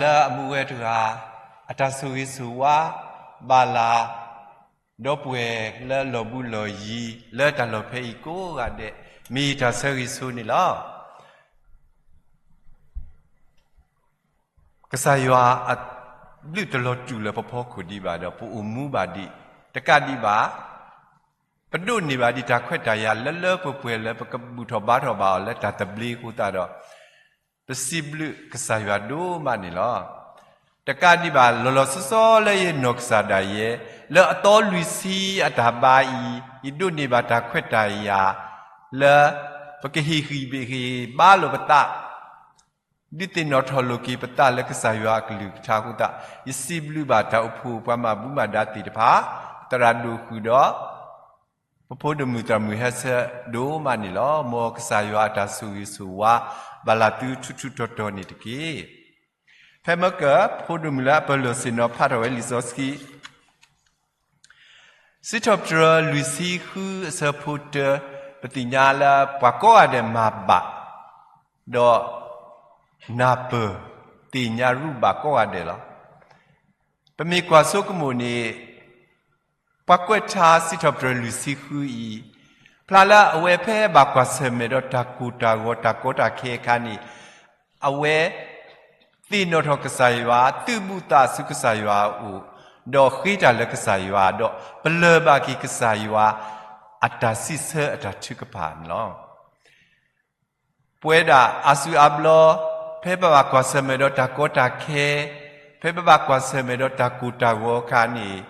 လၢအမူဝဲတဂၤ အတၢ်ဆိၣ်ဂ့ၤဆိၣ်ဝါ ဘၣ်လၢ ဒီပုၢ်ဝဲၢ်လၢလီၢ်ဘူးလီၢ်ယံၤ လၢတၢ်လီၢ်ဖဲအံၤကိးဂၤဒဲး မ့ၢ်တၢ်ဆၢဂ့ၤဆိန့ၣ်လီၤ. ကစၢ်ယွၤအဘျုးတလီၤတူာ်လၢပဖီခိၣ်ဒံးဘၣ်ဒီး ပအိၣ်မူဘၣ်ဒံး တကးဒံးဘၣ် ပဒိးန့ၢ်ဘၣ်ဒံးတၢ်ခွဲးတၢ်ယာ်လၢလၢပှဲၤပှဲၤလၢပကဘူၣ်ထီၣ်ဘါထီၣ်ဘၣ်အီၤလၢတၢ်သဘျ့အဃိသတးဒီး ပစံးဘျုးကစၢ်ယွၤဒိၣ်မးန့ၣ်လီၤ. တကးဒံးဘၣ် လီၤလီၤဆီဆီလၢယနီၢ်ကစၢ်ဒၣ်ယဲ လၢအသီလွံၢ်ဆံအတၢ်ဘါအံၤ ယဒိးန့ၢ်ဘၣ်တၢ်ခွဲးတၢ်ယာ် လၢ ပကဟ့ၣ်ဂံၢ်ဘါလိာ်ပသး ဒုးသ့ၣ်နီၣ်ထီၣ်လိာ်က့ၤပသးလၢကစၢ်ယွၤအကလုၢ်ကထါအဃိသတး ယစံးဘျုးဘၣ်တၢ်အိၣ်ဖှိၣ်ပှၤမၤဘူၣ်မၤဒါသ့ၣ်တဖၣ် သရၣ်ဒိၣ်ဃုာ်ဒီး ပဖိဒိၣ်မုၣ်သရၣ်မုၣ်ဟဲဆၢဒိၣ်မးန့ၣ်လီၤ. မ်ကစၢ်ယွၤအတၢ်ဆိၣ်ဂ့ၤဆိၣ်ဝါ ဘၣ်လၢသုထူထူတီတီန့ၣ်တက့ၢ်. ဖဲမ့ၢ်က ဖိဒိၣ်မုၣ်လၢအပၢၢ်လိာ်ဆ့ၣ်နီၤဖးထီၣ်ဝဲလံာ်စီဆှံ စံးထီၣ်ပတြၢၤလွံၢ်ဆံဃုအဆၢဖိတၢ ပသ့ၣ်ညါလၢပှၤကိးဂၤဒဲးမၤဘၣ် ဒီးနၢ်ပၢၢ်သ့ၣ်ညါရူၢ်ဘၣ်ကိးဂၤဒဲးလီၤ. ပမ့ၢ်ကွၢ်ဆိကမိၣ်န့ၣ် ပှၤကွဲးထါစံးထီၣ်ပတြၢၤလွံၢ်ဆံဃုအံၤ ဖျါလၢအဝဲဖဲဘၣ်ကွၢ်ဆၢၣ်မဲာ်ဒီးတၢ်ကိၢ်တၢ်ဂီၤတၢ်ကီတၢ်ခဲအခါန့ၣ် အဝဲ သ့ၣ်နီၣ်ထီၣ်ကစၢ်ယွၤ သုးဘူးသးဆူကစၢ်ယွၤအအိၣ် ဒီးဃ့တၢ်လၢကစၢ်ယွၤ ဒီးပလၢၢ်ဘၣ်က့ၤကစၢ်ယွၤ အတၢ်စံးဆၢအတၢ်ထုကဖၣ်န့ၣ်လီၤ. ပဝဲဒၣ်အါစုအါဘျီ ဖဲပဘၣ်ကွၢ်ဆၢၣ်မဲာ်ဒီးတၢ်ကီတၢ်ခဲ, ဖဲပဘၣ်ကွၢ်ဆၢၣ်မဲာ်ဒီးတၢ်ကိၢ်တၢ်ဂီၤအခါန့ၣ်,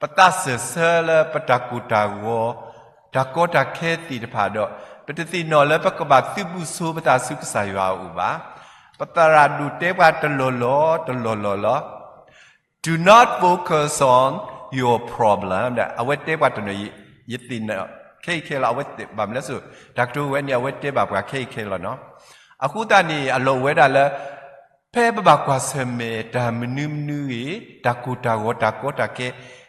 ပသးစၢၢ်ဆၢလၢပတၢ်ကိၢ်တၢ်ဂီၤ, တၢ်ကီတၢ်ခဲသ့ၣ်တဖၣ်ဒီး, ပတသ့ၣ်နီၣ်လၢပကဘၣ်သုးဘူးဆိပသးဆူကစၢ်ယွၤအအိၣ်ဘၣ်. ပသရၣ်ဒိၣ်တဲပှၤတလီၢ်လီၢ်, တလီၢ်လီၢ်လီၤ. Do not focus on your problem. အဝဲတဲပှၤတနီၤ, ယသ့ၣ်နီၣ်ခဲအံၤခဲလီၤ, အဝဲတဲဘၣ်မလဲၣ်စိ, တၢ်ကတိၤဝဲန့ၣ် အဝဲတဲဘၣ်ပှၤခဲအံၤခဲလီၤနီၤ. အဃိသတးန့ၣ် အလီၢ်အိၣ်ဝဲဒၣ်လၢ ဖဲပဘၣ်ကွၢ်ဆၢၣ်မဲာ်တၢ်မနုၤမနုၤဂ့ၤ, တၢ်ကိၢ်တၢ်ဂီၤတၢ်ကီတၢ်ခဲ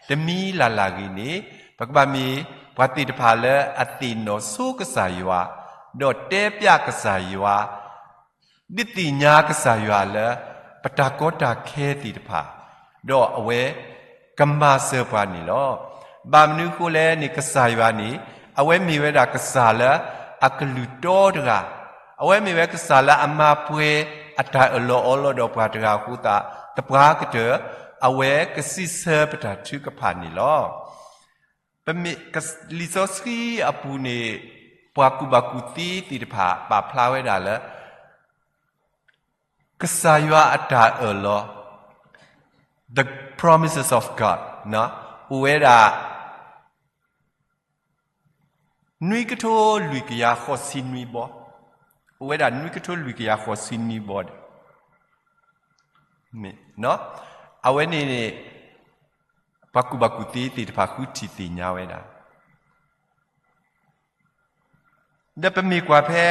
တမံၤလၢ်လၢ်ဂ့ၤန့ၣ်, ပကဘၣ်မ့ၢ်ပှၤသ့ၣ်တဖၣ်လၢအသ့ၣ်နီၣ်ဆိကစၢ်ယွၤ, ဒီးတဲပျးကစၢ်ယွၤ, ဒုးသ့ၣ်ညါကစၢ်ယွၤလၢ ပတၢ်ကီတၢ်ခဲသ့ၣ်တဖၣ်, ဒီးအဝဲကမၤစၢၤပှၤန့ၣ်လီၤ. ဘၣ်မနုၤအဃိလဲၣ်န့ၣ် ကစၢ်ယွၤန့ၣ် အဝဲမ့ၢ်ဝဲဒၣ်ကစၢ်လၢအကလုၢ်တီတဂၤ, အဝဲမ့ၢ်ဝဲကစၢ်လၢအမၤပှဲၤအတၢ်အၢၣ်လီၤအီလီၤဒီးပှၤတဂၤအဃိသတး, သပှၢ်ကတၢၢ် အဝဲကစံးဆၢပတၢ်ထုကဖၣ်န့ၣ်လီၤ. ပမ့ၢ် လံာ်စီဆှံအပူၤန့ၣ် ပှၤကူၣ်ဘၣ်ကူၣ်သ့သ့ၣ်တဖၣ်ပာ်ဖျါဝဲဒၣ်လၢ ကစၢ်ယွၤအတၢ်အၢၣ်လီၤ, the promises of God, အိၣ်ဝဲဒၣ် နွံကထိလွံၢ်ကယၤဃိးဆံနွံဘီ, အိၣ်ဝဲဒၣ်နွံကထိလွံၢ်ကယၤဃိးဆံနွံဘီ, အဝဲန့ၣ်န့ၣ် ပှၤကူၣ်ဘၣ်ကူၣ်သ့သ့ၣ်တဖၣ်ဃုထံၣ်သ့ၣ်ညါဝဲဒၣ် ဒီးပမ့ၢ်ကွၢ်ဖဲ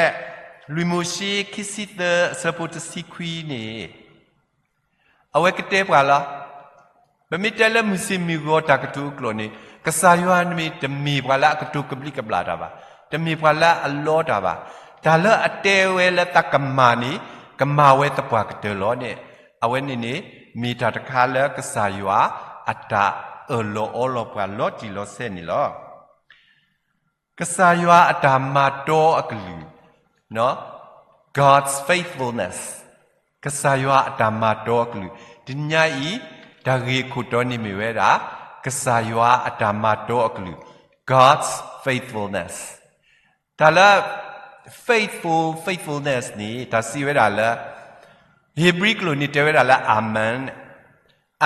လွံၢ်မိၤၡ့ ခံဆံသၢ အဆၢဖိတဆံခွံန့ၣ်, အဝဲကတဲပှၤလီၤ. ပမ့ၢ်တဲလၢမုၢ်ဆ့ၣ်မုၢ်ဂီၤတၢ်ကတိၤအကျိာ်န့ၣ်, ကစၢ်ယွၤန့ၣ်တမ့ၢ်ပှၤလၢအကတိၤကဘျံးကဘျၣ်တၢ်ဘၣ်, တမ့ၢ်ပှၤလၢအလီတၢ်ဘၣ်. တၢ်လၢအတဲဝဲလၢသးကမၤန့ၣ်, ကမၤဝဲသပှၢ်ကတၢၢ်လီၤန့ၣ်, အဝဲန့ၣ်န့ၣ် မ့ၢ်တၢ်တခါလၢကစၢ်ယွၤအတၢ်အၢၣ်လီၤအီလီၤပှၤလီၤတံၢ်လီၤဆဲးန့ၣ်လီၤ. ကစၢ်ယွၤအတၢ်မၤတီအကလုၢ်, God's faithfulness, ကစၢ်ယွၤအတၢ်မၤတီအကလုၢ်, တနံၤညါအံၤ တၢ်ဂ့ၢ်အခိၣ်တီန့ၣ်မ့ၢ်ဝဲဒၣ် ကစၢ်ယွၤအတၢ်မၤတီအကလုၢ်, God's faithfulness. တၢ်လၢ faithful, faithfulness န့ၣ် တၢ်စံးဝဲဒၣ်လၢ ဧ့ၤဘြံၤကျိာ်န့ၣ်တဲဝဲဒၣ်လၢ amen,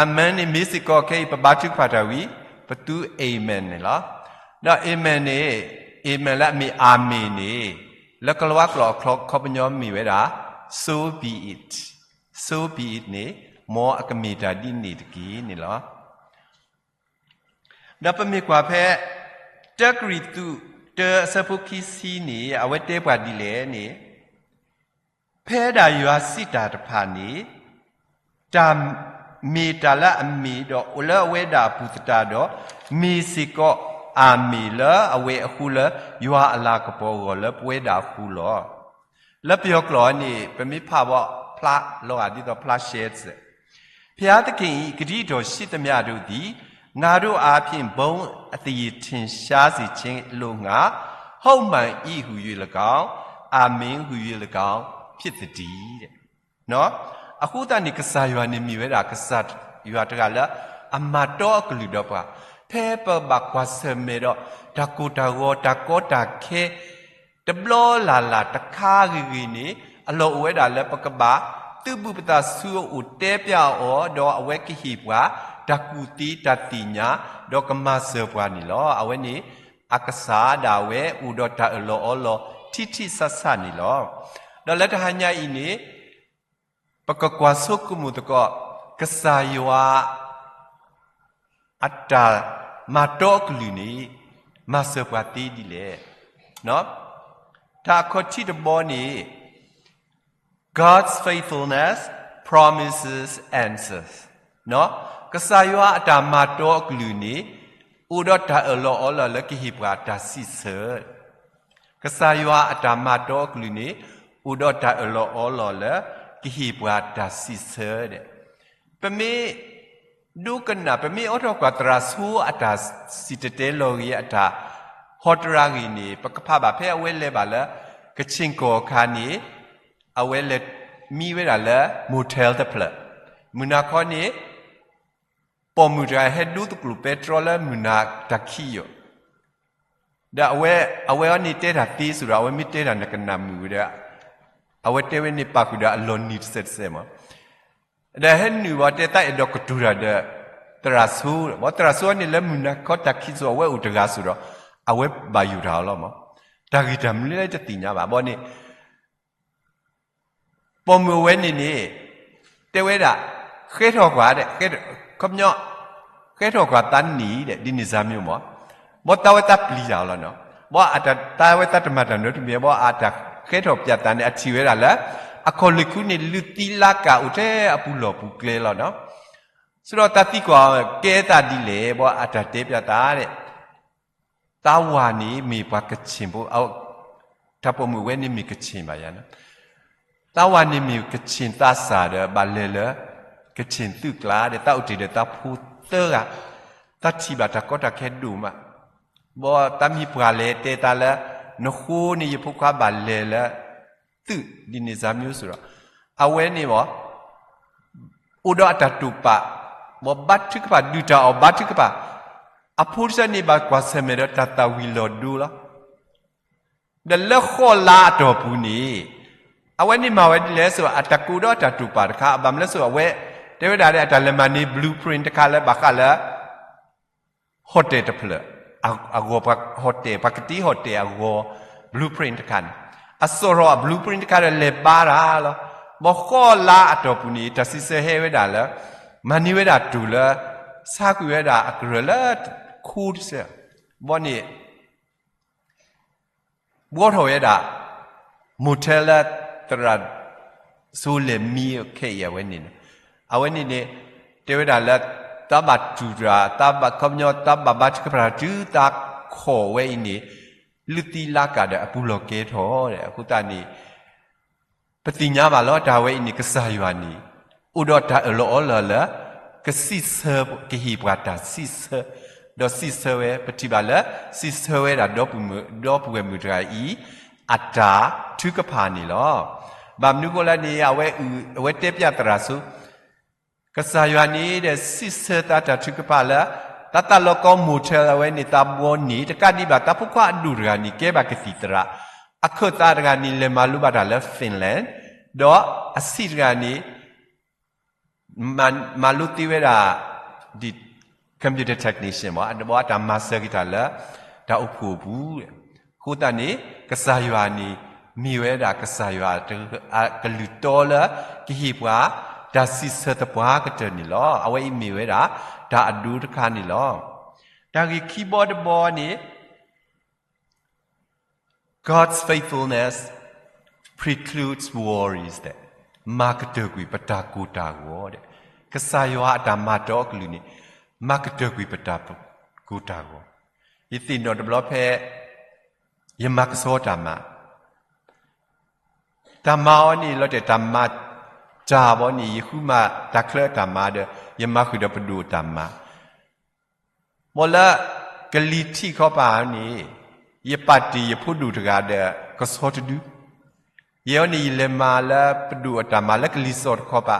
amen န့ၣ် မ့ၢ်စ့ၢ်ကီးခဲအံၤ ပဘါထုကဖၣ်တၢ်ဝံၤ ပသူ amen န့ၣ်လီၤ. ဒီး amen န့ၣ်, amen လၢအမ့ၢ် အၤမ့ၣ်န့ၣ်, လၢကလၤဝါကျိာ်အခီပညီမ့ၢ်ဝဲဒၣ် so be it, so be it န့ၣ် မ်အကမ့ၢ်တၢ်ဒ်န့ၣ်တက့ၢ်န့ၣ်လီၤ. ဒီးပမ့ၢ်ကွၢ်ဖဲ တၢကရံၣ်သူး တၢအဆၢဖိခံဆံန့ၣ် အဝဲတဲပှၤဒ်လဲၣ်န့ၣ်, ဖဲဒၣ်ယွၤစံးတၢ်တဖၣ်န့ၣ်, တၢ်မ့ၢ်တၢ်လၢအမ့ၢ်ဒီးအိၣ်လၢအဝဲဒၣ်အပူၤသတးဒီး, မ့ၢ်စ့ၢ်ကီးအၤမ့ၣ်လၢအဝဲအဃိလၢ ယွၤအလၤကပီၤအဂီၢ်လၢပဝဲဒၣ်အဃိလီၤ. လၢပယီၤကျိာ်န့ၣ် ပမ့ၢ်ဖးဘၣ်ဖျါလီၤဂာ်ဒ်သိးဖျါရှဲစဲး ဘုရားသခင်၏ ကတိတော်ရှိသမျှတို့သည် ငါတို့အားဖြင့် ဘုန်းအသရေထင်ရှားစေခြင်းအလိုငှာ ဟုတ်မှန်၏ဟူ၍လည်းကောင်း၊ အာမင်ဟူ၍လည်းကောင်း ဖြစ်သတည်းတဲ့။ နော်။ အဃိသတးန့ၣ် ကစၢ်ယွၤန့ၣ်မ့ၢ်ဝဲဒၣ် ကစၢ်ယွၤတဂၤလၢ အမၤတီအကလုၢ်ဒီးပှၤ, ဖဲပဘၣ်ကွၢ်ဆၢၣ်မဲာ်ဒီး တၢ်ကိၢ်တၢ်ဂီၤ တၢ်ကီတၢ်ခဲ တဘျီလၢ်လၢ်တခါဂ့ၤဂ့ၤန့ၣ် အလီၢ်အိၣ်ဝဲဒၣ်လၢပကဘၣ် သုးဘူးပသးဆူအအိၣ်တဲပျးအီၤ, ဒီးအဝဲကဟ့ၣ်ပှၤ တၢ်ကူၣ်သ့တၢ်သ့ၣ်ညါ, ဒီးကမၤစၢၤပှၤန့ၣ်လီၤ. အဝဲန့ၣ် အကစၢ်ဒၣ်ဝဲအိၣ်ဒီးတၢ်အၢၣ်လီၤအီလီၤ ထံထံဆးဆးန့ၣ်လီၤ. ဒီးလၢတဟါညါအံၤန့ၣ် ပကကွၢ်ဆိကမိၣ်သကိး ကစၢ်ယွၤ အတၢ်မၤတီအကလုၢ်န့ၣ် မၤစၢၤပှၤသ့ဒ်လဲၣ်. တၢ်အခီၣ်ထံးတဘီန့ၣ် God's faithfulness promises answers. ကစၢ်ယွၤအတၢ်မၤတီအကလုၢ်န့ၣ် အိၣ်ဒီးတၢ်အၢၣ်လီၤအီလီၤလၢကဟ့ၣ်ပှၤတၢ်စံးဆၢ ကစၢ်ယွၤအတၢ်မၤတီအကလုၢ်န့ၣ် အိၣ်ဒီးတၢ်အၢၣ်လီၤအီလီၤလၢ ကဟ့ၣ်ပှၤတၢ်စံးဆၢဒီး ပမ့ၢ်ဒိကနၣ် ပမ့ၢ်အိးထီၣ်ကွၢ်သရၣ်စိအတၢ်စံၣ်တဲၤတဲလီၤဂ့ၤအတၢ်ဟီတရါဂ့ၤန့ၣ် ပကဖးဘၣ်ဖဲအဝဲလဲၤဘၣ်လၢ ကခ့ၣ်ကီၢ်အခါန့ၣ် အဝဲလဲၤမံဝဲဒၣ်လၢ motel တဖျၢၣ်, မုၢ်နၤခီန့ၣ် ပိာ်မုၣ်တဂၤဟဲဒိသကျိၣ်ပဲတြီလၢမုၢ်နၤတၢ်ခံးယိာ် ဒီးအဝဲ အဝဲအံၤန့ၣ်တဲတၢ်သ့စ့ၢ်ကီးဒီး အဝဲမ့ၢ်တဲတၢ်နကနၣ်မုာ်ဝဲဒီး အဝဲတဲဝဲန့ၣ်ပာ်ဃုာ်ဒီးအလီၤနံၤတစဲးတစဲးမး, ဒီးဟဲနုာ်ဘၣ်တဲသးအဲၣ်ဒိးကတိၤတၢ်ဒီး သရၣ်စိ, ဘၣ်သရၣ်စိအံၤန့ၣ်လၢမုၢ်နၤခီတၢ်ခံးစိာ် အဝဲအိၣ်တဂၤစ့ၢ်ကီးဒီး အဝဲဘၣ်ယိၣ်တၢ်အီၤလီၤမး, တၢ်ဂ့ၢ်တၢ်မနုၤလဲၣ်တသ့ၣ်ညါဘၣ်. ဘၣ်န့ၣ် ပိာ်မုၣ်အဝဲန့ၣ်န့ၣ် တဲဝဲဒၣ် ဃဲထီၣ်ကွၢ်ဒီး ခီပညီ ဃဲထီၣ်ကွၢ်သးန့ၣ်ဒီး ဒ်န့ၣ်စၢ်မ့ၢ်မး, ဘၣ်သးဝဲသးပျံၤတၢ်အီၤလီၤနီၤ, ဘၣ်အတၢ်သးဝဲသးတမၤတၢ်နီတမံၤ ဘၣ်အတၢ်ဃဲထီၣ်ပၠးသးန့ၣ် အထံၣ်ဝဲဒၣ်လၢ အခီၣ်လ့ၢ်ခူန့ၣ် လုၢ်သံလါကၢ်အိၣ်ထဲအပူၤလီၢ်ပူၤကျဲလီၤနီၤ, စ့ၢ်ကီးတၢ်သံကွၢ်ကဲသးဒ်လဲၣ် ဘၣ်အတၢ်တဲပၠးသးဒီး သးဝၤန့ၣ်မ့ၢ်ပှၤကခ့ၣ်ဖိ, တၢ်ပိာ်မုၣ်ဝဲန့ၣ်မ့ၢ်ကခ့ၣ်ဘၣ်ယၤ, သးဝၤန့ၣ်မ့ၢ်ကခ့ၣ်သးစၢ်ဒီး ဘၣ်လဲၤလၢ ကခ့ၣ်သုးကျါဒီး သးအိၣ်တ့ၢ်ဒီးသးဖိသၢဂၤ, သးထံၣ်ဘၣ်တၢ်ကီတၢ်ခဲဒိၣ်မး, ဘၣ်သးမံပှၤလဲၤတဲသးလၢ နဃိန့ၣ် ယဖိခွါဘၣ်လဲၤလၢ သုးဒ်န့ၣ်စၢ်မ့ၢ်စ့ၢ်ကီးဒီး အဝဲန့ၣ်ဘၣ် အိၣ်ဒီးအတၢ်တိာ်ပာ်, ဘၣ်ဘါထုကဖၣ် ဒုၣ်တၢ်အီၣ်ဘါထုကဖၣ်, အဖိတဆၢန့ၣ်ဘၣ်ကွၢ်ဆၢၣ်မဲာ်ဒီးတၢ်သၣ်ဝံၤလီၤဒိလီၤ. ဒီးလၢဃီလါအတီၢ်ပူၤန့ၣ် အဝဲန့ၣ်မၤဝဲဒ်လဲၣ်စ့ၢ်ကီး အတၢ်ကိးဒီးတၢ်တိာ်ပာ်တခါ အဘၣ်မနုၤလဲၣ်စ့ၢ်ကီး အဝဲတဲဝဲဒၣ်လၢအတၢ်လဲၤမၤန့ၢ် blueprint တခါလၢဘၣ်ဃးလၢ hotel တဖျၢၣ် အဂီၢ် ပှၤ hotel ပှၤကတ့ hotel အဂီၢ် blueprint တခါန့ၣ် အစိာ်ထီၣ်အ blueprint တခါဒီးလဲၤဘါတၢ်လီၤ. ဘၣ်ဃီလါအတီၢ်ပူၤန့ၣ် တၢ်စံးဆၢဟဲဝဲဒၣ်လၢ မၤန့ၢ်ဝဲဒၣ်တိၢ်လၢ ဆါကွံာ်ဝဲဒၣ်အကရၢၢ်လၢ ခူတစဲး, ဘၣ်န့ၣ် ဘှီထီၣ်ဝဲဒၣ် motel လၢသရၣ်စိလဲၤမံခဲအံၤအဝဲန့ၣ်န့ၣ်, အဝဲန့ၣ်န့ၣ် တဲဝဲဒၣ်လၢ သးဘၣ်တူၢ်တၢ် သးဘၣ်ခီပညီ သးဘၣ်ဘါထုကဖၣ်တၢ်တုၤသးခီၣ်ဝဲအံၤန့ၣ် လုၢ်သံလါကၢ်ဒီးအပူၤလီၢ်ကဲထီၣ်ဒီး အဃိသတးန့ၣ် ပသ့ၣ်ညါဘၣ်လီၤ တၢ်ဝဲအံၤန့ၣ် ကစၢ်ယွၤန့ၣ် အိၣ်ဒီးတၢ်အၢၣ်လီၤအီလီၤလၢ ကစံးဆၢ ကဟ့ၣ်ပှၤတၢ်စံးဆၢ, ဒီးစံးဆၢဝဲ ပထံၣ်ဘၣ်လၢ စံးဆၢဝဲဒၣ် ဒီပုၢ်ဝဲၢ်မုၣ်တဂၤအံၤ အတၢ်ထုကဖၣ်န့ၣ်လီၤ. ဘၣ်မနုၤဃိလဲၣ်န့ၣ် အဝဲအုၣ် အဝဲတဲပၠးသရၣ်စိ ကစၢ်ယွၤန့ၣ်ဒီး စံးဆၢသးတၢ်ထုကဖၣ်လၢ သးသးလီၤကီ motel အဝဲန့ၣ် သးဘှီန့ၣ် တကးဒံးဘၣ် သးဖိခွါအဒိၣ်တဂၤန့ၣ် ကဲဘၣ်ကသံၣ်သရၣ်, အခၢၣ်သးတဂၤန့ၣ် လဲၤမၤလိဘၣ်တၢ်လၢ Finland, ဒီးအဆံးတဂၤန့ၣ် မၤလိသ့ဝဲဒၣ် ဒ် computer technician မ့ၢ် ဒီးအတၢ်မၤစၢၤက့ၤတၢ်လၢ တၢ်အိၣ်ဖှိၣ်အပူၤ, အဃိသတးန့ၣ် ကစၢ်ယွၤန့ၣ် မ့ၢ်ဝဲဒၣ်ကစၢ်ယွၤ ကလုၢ်တီလၢ ကဟ့ၣ်ပှၤ တၢ်စံးဆၢသပှၢ်ကတၢၢ်န့ၣ်လီၤ. အဝဲအံၤမ့ၢ်ဝဲဒၣ် တၢ်အဒိတခါန့ၣ်လီၤ. တၢ်ဂ့ၢ်ခံဘီတဘီန့ၣ် God's faithfulness precludes worries ဒီး မၤကတၢၢ်ကွံာ်ပတၢ်ကိၢ်တၢ်ဂီၤဒီး ကစၢ်ယွၤအတၢ်မၤတီအကလုၢ်န့ၣ် မၤကတၢၢ်ကွံာ်ပတၢ်ကိၢ်တၢ်ဂီၤ, ယသ့ၣ်နီၣ်တဘျီဖဲ ယမၤကဆှီတၢ်မၤ တၢ်မၤအီၤန့ၣ် လီၤတဲာ်တၢ်မၤ တၢ်ဘီန့ၣ် ယဃုမၤတၢ်ချၢအတၢ်မၤဒီး ယမၤဃုာ်ဒီးပဒိၣ်အတၢ်မၤ ဘီလၢ ကလံၤထံးခီပၤန့ၣ် ယပာ်တ့ၢ်ယဖိဒိၣ်တဂၤဒီး ကဆီတဒု, ယဲအံၤန့ၣ် ယလဲၤမၤလၢပဒိၣ်အတၢ်မၤလၢကလံၤစိးတခီပၤ,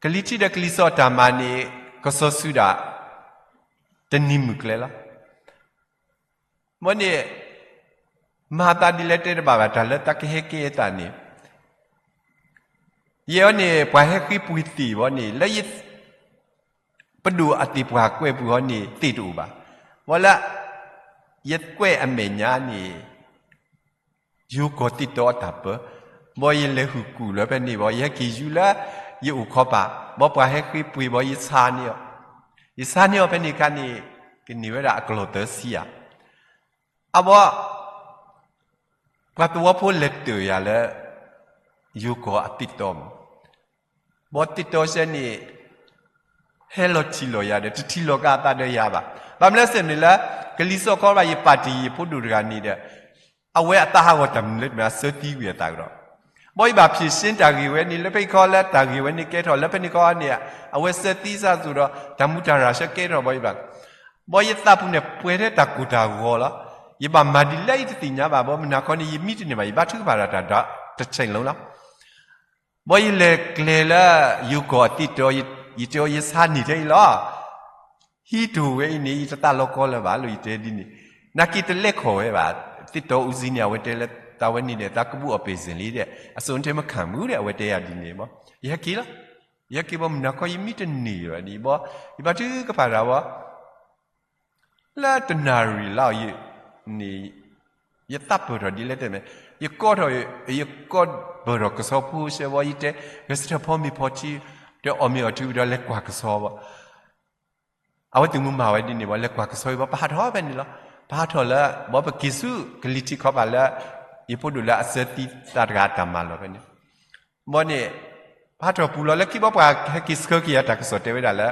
ကလံၤထံးဒီးကလံၤစိးအတၢ်မၤန့ၣ် ကဆီစုဒၣ် တနံၤမုၢ်ကျဲလီၤ. ဘီန့ၣ် မၤသးဒ်လဲၣ်တဲတဘၣ်ဘၣ် တၢ်လၢတၢ်ကဟဲက့ၤအသးန့ၣ် ယဲအံၤန့ၣ် ပှၤဟဲဃ့ပှ့ၤသ့ၣ်ဘီန့ၣ် လၢယ ပဒိၣ်အသ့ၣ်ပှၢ်ကွဲးပူၤဟီန့ၣ် သ့ၣ်တအိၣ်ဘၣ်. ဘီလၢ ယကွဲးအမဲာ်ညါန့ၣ် ယိၤကီၢ်သ့ၣ်တီအတၢ်ပၢ, ဘီယလဲၤဟုၣ်ကူၣ်လၢဖဲန့ၣ်ဘီ ယဟဲက့ၤယူၤလၢ ယအိၣ်ခီပၤ, ဘီပှၤဟဲဃ့ပှ့ၤဘီ ယဆါန့ၢ်အီၤ, ယဆါန့ၢ်အီၤဖဲန့ၣ်အခါန့ၣ် ကန့ၢ်ဝဲဒၣ်အကလီၢ်သၢဆံဧါ, အဘီ ပှၤသဝီဖိလဲၤတၢၢ်ယၤလၢ ယိၤကီၢ်အသ့ၣ်တီမး, ဘီသ့ၣ်တီဆဲန့ၣ် ဟဲလီၤထံၣ်လီၤယၤဒီး တထံၣ်လီၤက့ၤအသးဒီးယၤဘၣ်. ဘၣ်မနုၤလဲၣ်န့ၣ်လၢ ကလံၤစိးခီပၤ ယပာ်တ့ၢ်ယဖိဒိၣ်တဂၤန့ၣ်ဒီး အဝဲအသးဟးဂီၤတၢ်မနုၤလဲၣ်တမံၤ အစၢသံဝံၤအသးကဒီး, ဘီယဘၣ်ဖြေရှင်းတၢ်ဂ့ၢ်ဝဲန့ၣ် လၢဖဲအံၤခီလၢတၢ်ဂ့ၢ်ဝဲန့ၣ်ကဲထီၣ် လၢဖဲန့ၣ်ခီန့ၣ် အဝဲစၢသံစၢ်သိးဒီး တၢ်မူတၢ်ရၢ်ဆၢကဲထီၣ်ဘီယဘၣ်, ဘီယသးပူၤန့ၣ်ပှဲၤထဲတၢ်ကိၢ်တၢ်ဂီၤလီၤ. ယဘၣ်မၤဒ်လဲၣ်ယတသ့ၣ်ညါဘၣ် ဘီမုၢ်နၤခီန့ၣ် ယမံတန့ၢ်ဘၣ် ယဘါထုကဖၣ်တၢ်တၢ်တဆဲးလီၤလီၤ. ဘီယလဲၤကျဲၤလၢ ယိၤကီၢ်အသ့ၣ်တီ ယတဲအီၤ ယဆါန့ၢ်ထဲအံၤလီၤ. ဟံးတအိၣ်ဝဲအံၤန့ၣ် ယတသးလီၤကီလၢၤဘၣ်လီၤ ယတဲဒ်န့ၣ်, နာ်က့တလဲၤခီၣ်ဝဲဘၣ်, သ့ၣ်တီအူစံန့ၣ် အဝဲတဲလၢ သးဝဲန့ၣ်ဒီး သးကဘူၣ်အီၣ်ပ့ၢ်စ့ၣ်လံဒီး အစိၣ်နထဲမခၣ်မုၣ်ဒီး အဝဲတဲယၤဒ်န့ၣ်ဘီ, ယဟဲက့ၤလီၤ. ယဟဲက့ၤဘီမုၢ်နၤခီ ယမံတန့ၢ်ဘၣ်န့ၣ်ဘီ, ယဘါထုကဖၣ်တၢ်ဘီ လၢတနၣ်ရံၣ်လီၤန့ၣ် ယသးပၢၢ်ထီၣ်ဒ်လဲၣ်တဲမ့ၢ်, ယကိးထီၣ် ယကိးပၢၢ်ထီၣ်ကဆီဖိဆၢဘီ ယတဲ ဂဲၤဆၢထၢၣ်ဖီမ့ၤဖီထံ ဒီးအီၣ်မ့ၤအီထံဝံၤဒီးလဲၤကွၢ်ကဆီဘီ, အဝဲသ့ၣ်မုၢ်မၤဝဲဒ်န့ၣ်ဘီ လဲၤကွၢ်ကဆီဝံၤဘီ ပဟးထီၣ်ဖဲန့ၣ်လီၤ. ပဟးထီၣ်လၢ ဘီပက့ၤဆူကလံၤထံးခီပၤလၢ ယဖိဒိၣ်လၢအစၢသံသးတဂၤအတၢ်မၤလီၤဖဲန့ၣ်, ဘီန့ၣ် ပဟးထီၣ်ပူၤလီၤ လၢခံဘီပှၤဟဲက့ၤဆှၢက့ၤယၤတၢ်ကစီၣ်တဲဝဲဒၣ်လၢ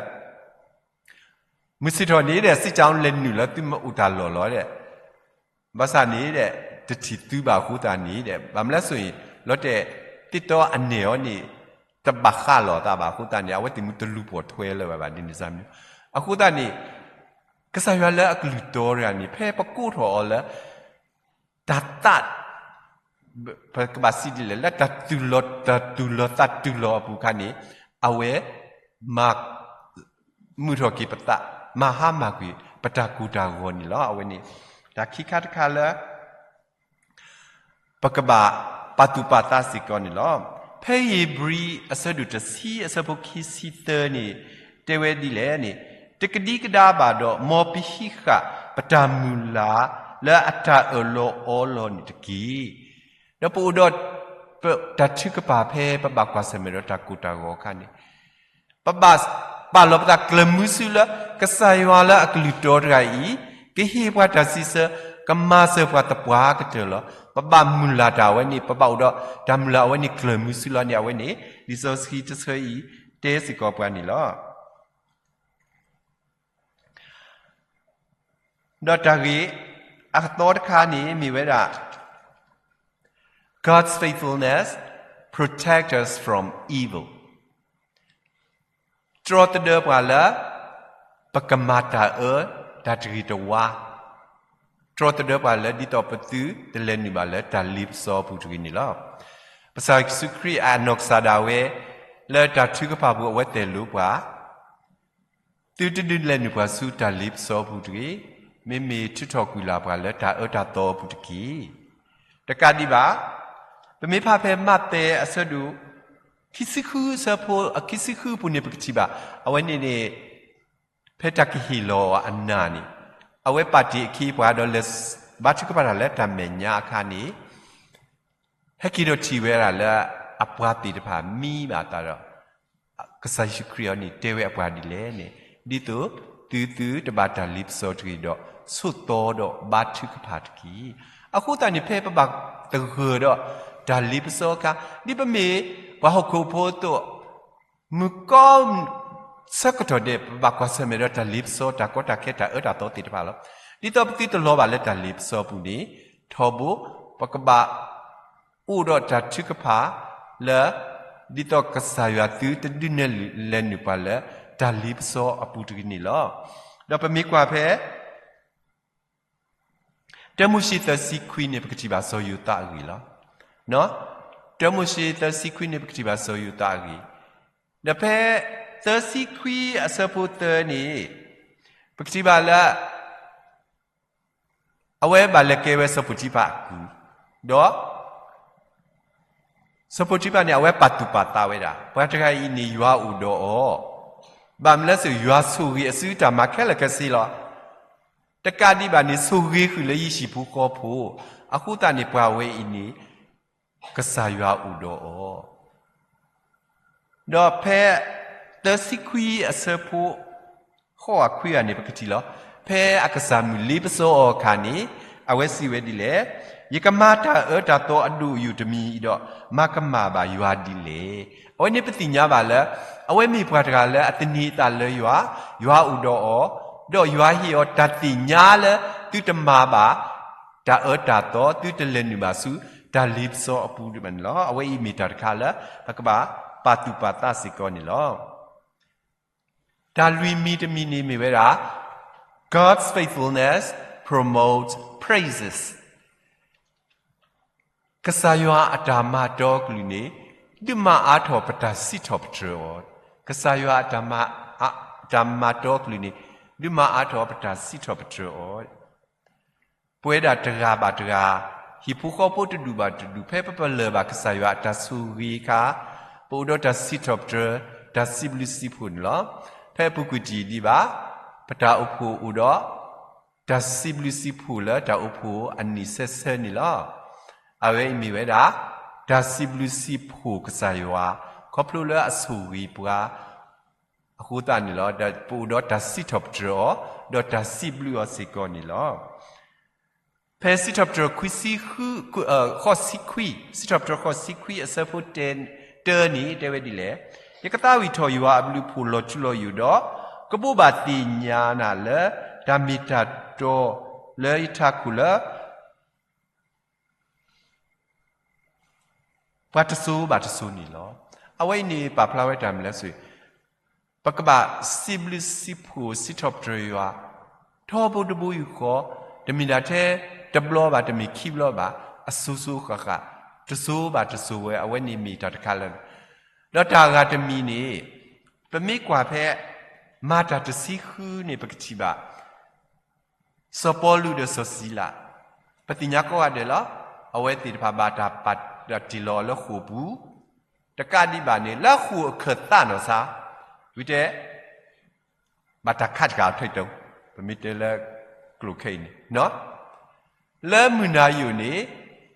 မုၢ်ဆ့ၣ်ထီၣ်န့ၣ်ဒီး စံၣ်ကၠီလဲၤနုာ်လၢသုမ့ၢ်အိၣ်တၢ်လီၢ်လီၤဒီး, ဘၣ်ဆၣ်န့ၣ်ဒီး တထံၣ်သုဘၣ်အဃိသတးန့ၣ်ဒီး ဘၣ်မနုၤလဲၣ်ဆိၣ်အံၤ လီၤတဲာ် သ့ၣ်တီအနဲၣ်အီၤန့ၣ် တဘၣ်ဃးလိာ်အသးဘၣ်အဃိသတးန့ၣ် အဝဲသ့ၣ်မုၢ်တလူၤပိာ်ထွဲလၢၤဘၣ်ဘၣ်ဒ်န့ၣ်စၢ်မံၤ, အဃိသတးန့ၣ် ကစၢ်ယွၤလၢအကလုၢ်တီတဂၤန့ၣ် ဖဲပကိးထီၣ်အီၤလၢ တၢ်သး ပကဘၣ်စံးဒ်လဲၣ် လၢတၢ်တူၢ်လိာ် တၢ်တူၢ်လိာ်သးတူၢ်လိာ်အပူၤအခါန့ၣ် အဝဲ မၤ မုာ်ထီၣ်က့ၤပသး မၤဟါမၢ်ကွံာ် ပတၢ်ကိၢ်တၢ်ဂီၤန့ၣ်လီၤ. အဝဲန့ၣ် တၢ်ခံခါတခါလၢ ပကဘၣ်ပာ်သူၣ်ပာ်သးစ့ၢ်ကီးန့ၣ်လီၤ. ဖဲဧ့ၤဘြံၤအဆၢဒိၣ်တဆံအဆၢဖိခံဆံသၢန့ၣ် တဲဝဲဒ်လဲၣ်န့ၣ်, တကဒံကဒါဘၣ်ဒီး မ်ပဟံးဃာ်ပတၢ်မုၢ်လၢ် လၢအတၢ်အၢၣ်လီၤအီလီၤန့ၣ်တက့ၢ်. ဒီးပအိၣ်ဒီး တၢ်ထုကဖၣ်ဖဲပဘၣ်ကွၢ်ဆၢၣ်မဲာ်ဒီးတၢ်ကိၢ်တၢ်ဂီၤအခါန့ၣ် ပဘၣ်ပာ်လီၤပသးကျၢၤမုဆူလၢ ကစၢ်ယွၤလၢအကလုၢ်တီတဂၤအံၤ ကဟ့ၣ်ပှၤတၢ်စံးဆၢ ကမၤစၢၤပှၤသပှၢ်ကတၢၢ်လီၤ. ပဘၣ်မုၢ်လၢ်တၢ်အဝဲန့ၣ် ပဘၣ်အိၣ်ဒီးတၢ်မုၢ်လၢ်အဝဲန့ၣ်ကျၢၤမုဆူလီၤန့ၣ် အဝဲန့ၣ် လံာ်စီဆှံတဆၢအံၤ တဲစ့ၢ်ကီးပှၤန့ၣ်လီၤ. ဒီးတၢ်ဂ့ၢ်အကသီတခါန့ၣ် မ့ၢ်ဝဲဒၣ် God's faithfulness protect us from evil. တြီသဒၢပှၤလၢ ပကမၤတၢ်အၢ တၢ်တဂ့ၤတဝါ, တြီသဒၢပှၤလၢ ဒ်သိးပသုတလဲၤနုာ်ဘၣ်လၢတၢ်လ့ပစီအပူၤတဂ့ၤန့ၣ်လီၤ. ကစၢ်ယ့ၣ်ၡူးခရံာ်အနီၢ်ကစၢ်ဒၣ်ဝဲ လၢတၢ်ထုကဖၣ်ပူၤအဝဲသ့ၣ်လိပှၤ သုတဒုးလဲၤနုာ်ပှၤဆူတၢ်လ့ပစီအပူၤတဂ့ၤ, မ့မ့ၢ်ထုးထီၣ်ကွံာ်လၢ်ပှၤလၢတၢ်အၢတၢ်သီအပူၤတက့ၢ်. တကးဒံးဘၣ်, ပမ့ၢ်ဖးဖဲမးသဲအဆၢဒိၣ် ခံဆံဃုအဆၢဖိ အခံဆံဃုအပူၤန့ၣ် ပကထံၣ်ဘၣ်, အဝဲန့ၣ်န့ၣ် ဖဲတၢ်ကဟ့ၣ်လီၤအနၢ်န့ၣ် အဝဲပာ်တ့ၢ်အခ့အပှၤဒီးလဲၤ ဘါထုကဖၣ်တၢ်လၢတၢ်မဲာ်ညါအခါန့ၣ် ဟဲက့ၤဒီးထံၣ်ဝဲဒၣ်လၢ အပှၤသ့ၣ်တဖၣ်မံဘၣ်အသးဒီး ကစၢ်ယ့ၣ်ၡူးခရံာ်အံၤန့ၣ် တဲဝဲအပှၤဒ်လဲၣ်န့ၣ်, ဒ်သိးသုသုတဘၣ်တၢ်လ့ပစီတဂ့ၤဒီး ဆိးသီဒီးဘါထုကဖၣ်တက့ၢ်. အဃိသတးန့ၣ် ဖဲပဘၣ်သဂၢၢ်ဒီးတၢ်လ့ပစီအခါ, ဒ်ပမ့ၢ်ပှၤဟီၣ်ခိၣ်ဖိအသိး မုၢ်ကီၢ် ဆၢကတီၢ်ဒဲး ပဘၣ်ကွၢ်ဆၢၣ်မဲာ်ဒီးတၢ်လ့ပစီ တၢ်ကီတၢ်ခဲ တၢ်အၢတၢ်သီသ့ၣ်တဖၣ်လီၤ. ဒ်သိးပသုတလီၤဘၣ်လၢတၢ်လ့ပစီအပူၤန့ၣ် ထီဘိ ပကဘၣ်အိၣ်ဒီးတၢ်ထုကဖၣ်လၢ ဒ်သိးကစၢ်ယွၤသုတဒုးနဲၣ်လဲၤနုာ်ပှၤလၢတၢ်လ့ပစီအပူၤတဂ့ၤန့ၣ်လီၤ. ဒီးပမ့ၢ်ကွၢ်ဖဲ တၢမိၤၡ့သၢဆံခွံန့ၣ် ပကထံၣ်ဘၣ်စီၤယိၤသးအဂ့ၢ်လီၤ. တၢမိၤၡ့သၢဆံခွံန့ၣ် ပကထံၣ်ဘၣ်စီၤယိၤသးအဂ့ၢ်, ဒီးဖဲသၢဆံခွံအဆၢဖိသၢန့ၣ် ပကထံၣ်ဘၣ်လၢ အဝဲဘၣ်လဲၤကဲဝဲစီၤပိၤတံဖၢ်အကုၢ်, ဒီး စီၤပိၤတံဖၢ်န့ၣ် အဝဲပာ်သူၣ်ပာ်သးဝဲဒၣ် ပှၤတဂၤအံၤန့ၣ် ယွၤအိၣ်ဒီးအီၤ, ဘၣ်မနုၤလဲၣ်, ယွၤဆိၣ်ဂ့ၤအစုတၢ်မၤခဲလၢာ်ခဲဆ့လီၤ. တကးဒံးဘၣ်န့ၣ် ဆိၣ်ဂ့ၤဃုာ်လၢယဟံၣ်ဖိဃီဖိ, အဃိသတးန့ၣ် ပှၤဝဲအံၤန့ၣ် ကစၢ်ယွၤအိၣ်ဒီးအီၤ ဒီးဖဲသၢဆံခွံအဆၢဖိ ဃိးဂၤခွံဂၤန့ၣ် ပကထံၣ်လီၤ. ဖဲအကစၢ်မုၢ်လ့ပစီအီၤအခါန့ၣ် အဝဲစံးဝဲဒ်လဲၣ်, ယကမၤတၢ်အၢတၢ်သီအဒိၣ်အယိာ်တမံၤဒီး မၤကမၣ်ဘၣ်ယွၤဒ်လဲၣ်. အဝဲန့ၣ်ပသ့ၣ်ညါဘၣ်လၢ အဝဲမ့ၢ်ပှၤတဂၤလၢအသန့ၤအသးလၢယွၤ, ယွၤအိၣ်ဒီးအီၤ, ဒီးယွၤဟ့ၣ်အီၤတၢ်သ့ၣ်ညါလၢသုတမၤဘၣ် တၢ်အၢတၢ်သီ သုတလဲၤနုာ်ဘၣ်ဆူ တၢ်လ့ပစီအပူၤဒံးဘၣ်န့ၣ်လီၤ. အဝဲအံၤမ့ၢ်တၢ်တခါလၢ ပကဘၣ်ပာ်သူၣ်ပာ်သးစ့ၢ်ကီးန့ၣ်လီၤ. တၢ်လွံၢ်မံၤတမံၤန့ၣ်မ့ၢ်ဝဲဒၣ် God's faithfulness promotes praises. ကစၢ်ယွၤအတၢ်မၤတီအကလုၢ်န့ၣ် ဒုးမၤအါထီၣ်ပတၢ်စံးထီၣ်ပတြၢၤအီၤ, ကစၢ်ယွၤအတၢ်မၤ အတၢ်မၤတီအကလုၢ်န့ၣ် ဒုးမၤအါထီၣ်ပတၢ်စံးထီၣ်ပတြၢၤအီၤ ပဝဲဒၣ်တဂၤဘၣ်တဂၤ, ဟံၣ်ဖိဃီဖိတဒူၣ်ဘၣ်တဒူၣ် ဖဲပပလၢၢ်ဘၣ်ကစၢ်ယွၤအတၢ်ဆိၣ်ဂ့ၤအခါ, ပအိၣ်ဒီးတၢ်စံးထီၣ်ပတြၢၤ, တၢ်စံးဘျုးစံးဖှိၣ်န့ၣ်လီၤ. ဖဲအပူၤကွံာ်တယံာ်ဒံးဘၣ်, ပတၢ်အိၣ်ဖှိၣ်အိၣ်ဒီး တၢ်စံးဘျုးစံးဖှိၣ်လၢတၢ်အိၣ်ဖှိၣ်အနံၣ်ဆၢဆၢန့ၣ်လီၤ. အဝဲအံၤမ့ၢ်ဝဲဒၣ် တၢ်စံးဘျုးစံးဖှိၣ်ကစၢ်ယွၤ ခီဖျိလၢအဆိၣ်ဂ့ၤပှၤ အဃိသတးန့ၣ်လီၤ. ဒီးပအိၣ်ဒီးတၢ်စံးထီၣ်ပတြၢၤအီၤ, ဒီးတၢ်စံးဘျုးအီၤစ့ၢ်ကီးန့ၣ်လီၤ. ဖဲစံးထီၣ်ပတြၢၤခွံဆံဃု, ဃိးဆံခွံ, စံးထီၣ်ပတြၢၤဃိးဆံခွံအဆၢဖိတၢန့ၣ် တဲဝဲဒ်လဲၣ်, ယကသးဝံၣ်ထီၣ်ယွၤအဘျုးအဖှိၣ်လီၤထူလီၤယိာ်ဒီး ကဘိးဘၣ်သ့ၣ်ညါနၤလၢ တၢ်မ့ၢ်တၢ်တီလၢယထးခိၣ်လၢ ပှၤတစိၤဘၣ်တစိၤန့ၣ်လီၤ. အဝဲအံၤန့ၣ် ပာ်ဖျါဝဲတၢ်မနုၤလဲၣ်, ပကဘၣ်စံးဘျုးစံးဖှိၣ်စံးထီၣ်ပတြၢၤယွၤ ထီဘိတဘိယူၢ်ဃီ, တမ့ၢ်ဒၣ်ထဲတဘျီဘၣ်, တမ့ၢ်ခံဘျီဘၣ်, အစိၤစိၤဃၣ်ဃၣ်, တစိၤဘၣ်တစိၤဝဲ, အဝဲန့ၣ်မ့ၢ်တၢ်တခါလၢာ်. ဒီးတၢ်အဂၤတမံၤန့ၣ်, ပမ့ၢ်ကွၢ်ဖဲ မၤတၢ်တဆံဃုန့ၣ် ပကထံၣ်ဘၣ် စီၤပီလူးဒီးစီၤစံလၤ, ပသ့ၣ်ညါကိးဂၤဒဲးလီၤ. အဝဲသ့ၣ်တဖၣ်ဘၣ်တၢ်ပာ်တ့ၢ်လီၤအီၤလၢဃိာ်ပူၤ, တကးဒံးဘၣ်န့ၣ် လၢဃိာ်အခၢၣ်သးနီၢ်ဆါ, ဝံၤတဲ ဘၣ်တၢ်ခးတကးအီၤထဲတၢ်, ပမ့ၢ်တဲလၢကျိာ်ခဲအံၤန့ၣ်, လၢမုၢ်နၤယိာ်န့ၣ်